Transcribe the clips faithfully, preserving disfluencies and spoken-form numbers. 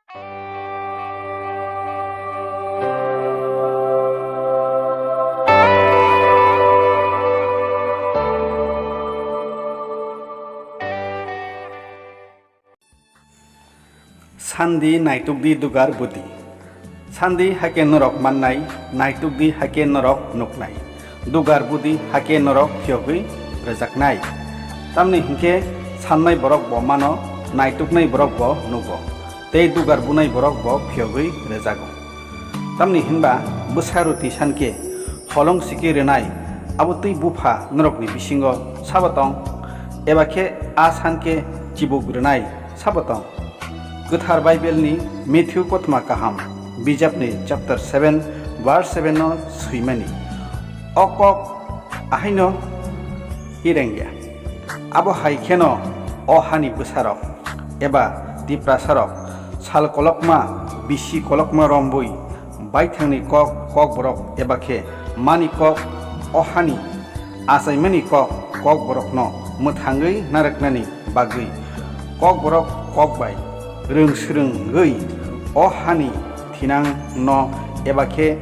Sandi naitukdi dugar budi. Sandi haikhe norok mannai, naitukdi haikhe norok nuknai. Dugar budi haikhe norok phiyogwi rwjaknai. Tamni hinkhe sannai borok bo mano, naituknai borok bo nugo. Tei dugar bunai borok bo phiyogwi rwjago. Tamni hinba bwsa rwtwi sankhe holong sikwi rwnai, abo twi bupha norokni bisingo sabo tong? Eba khe a sankhe chibuk rwnai sabo tong? Kwthar Baibelni Matthew kothoma kaham bijapni chapter seven verse seven no swimani. O kok ahaino hirengya. Abo hai kheno o hani bwsarok eba Tiprasarok sal kolokma, bisi kolokma rombui baithangni kok, kokborok eba khe mani kok, o hani achaimani kok, kokborokno mwthangwi narwknani bagwi kokborok kok bai rwng swrwngwi o hani thinangno eba khe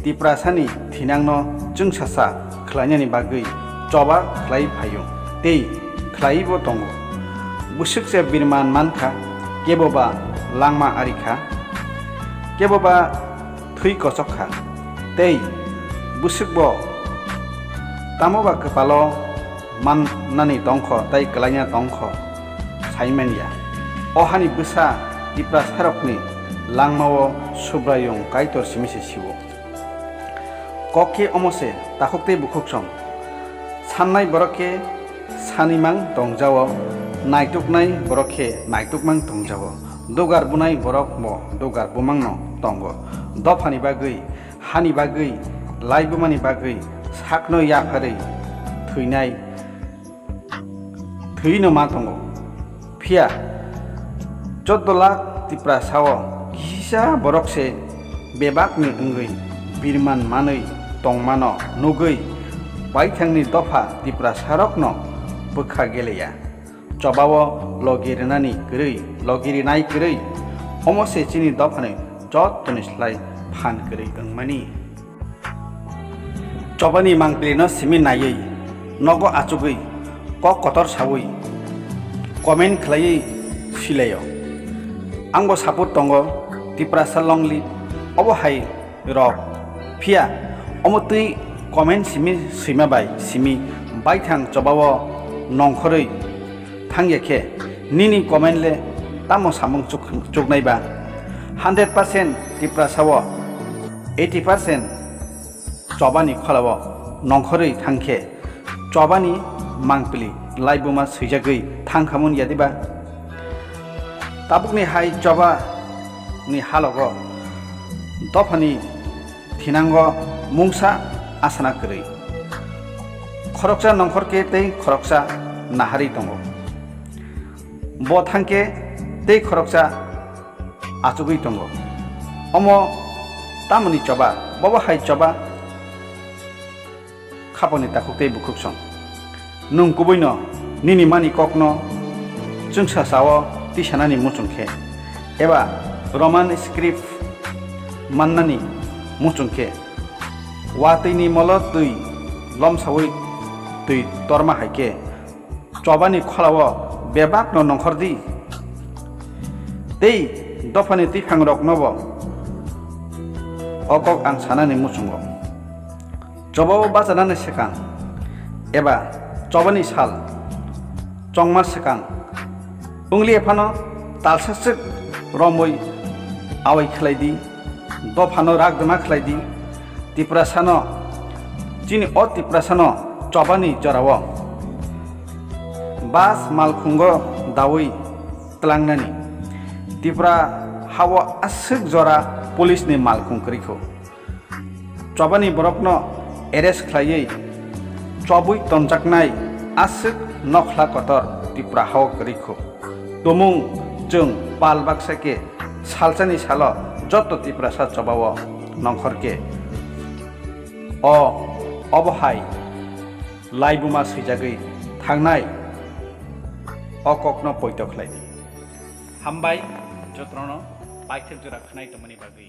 Tiprasani thinangno chwngsasa khlainani bagwi choba khlai phaio tei khlaibo tongo. Bwswk se birman mankha, kebo ba langma ari kha, kebo ba thwi kochok kha, tei bwswkbo tamo ba kwpalo mannani tongkho tei kwlaina tongkho sai manya. O hani bwsa Tiprasarokni langmao Subraiyung Kaitor simi se siwo. Kok khe omo se, takhuk tei bukhuk song. Sannai borok khe sanimang tongjao, naituknai borok khe naitukmang tongjao, dugar bunai borok bo dugar bumangno tongo. Dophani bagwi, hani bagwi, laibumani bagwi sakno yapharwi thwinai thwino ma tongo. Phiya choddo lakh Tiprasao kisa borok se bebakni wngwi birman manwi tongmano nugwi baithangni dopha Tiprasarokno bwkha geleya. Chobao logi rwnani kwrwi, logi rinai kwrwi, omo se chini dophani jottoni slai phan kwrwi wngmani. Chobani mangpili no simi naiwi, nogo achugwi, kok kotor sawi, comment khlaiwi silaio. Angbo support tongo, Tiprasa long live, obo hai rok. Phiya, omo twi comment simi swima bai simi baithang chobao nongkhorwi thangya khe, nini comment le tamo samung chuk-, chuknai ba? Hundred percent Tiprasao eighty percent chobani kholao nongkhorwi thangkhe, chobani mangpili laibuma swijagwi thangkhamun yadiba? Tabukni hai chobani halogo dophani thinango mungsa asana kwrwi. Khoroksa nongkhorkhe tei khoroksa naharwi tongo. Bo thangkhe tei khoroksa achugwi tongo. Omo tamoni choba, bobo hai choba khapangni takhuk tei bukhuk song. Nwng kubuino nini mani kokno chwngsasao tisanani muchung khe, eba Roman script mannani muchung khe, watwini molo twi lomsawi twi torma hai khe, chobani kholao bebakno nongkhor di. Tei dophani twiphangroknobo o kok ang sanani muchungo. Chobao bachanani swkang eba chobani sal chongma swkang wngli phano talsa swk romwi awai khlai di, dophano rak dwma khlai di, Tiprasano, chini o Tiprasano chobani jorao bas malkhungo dawi tlangnani. Tripura hao aswk jora police ni malkhung kwrwi kho. Chobani borokno arrest khlaiwi chobwi tonjaknai aswk nokhla kotor Tripura hao kwrwi kho. Tumung chwng pal baksa khe salsani salo joto Tiprasa chobao nongkhor khe o obo hai laibuma swijagwi thangnai o kokno poito khlai di. Hambai jotono. Paithak jora khnai tongmani bagwi.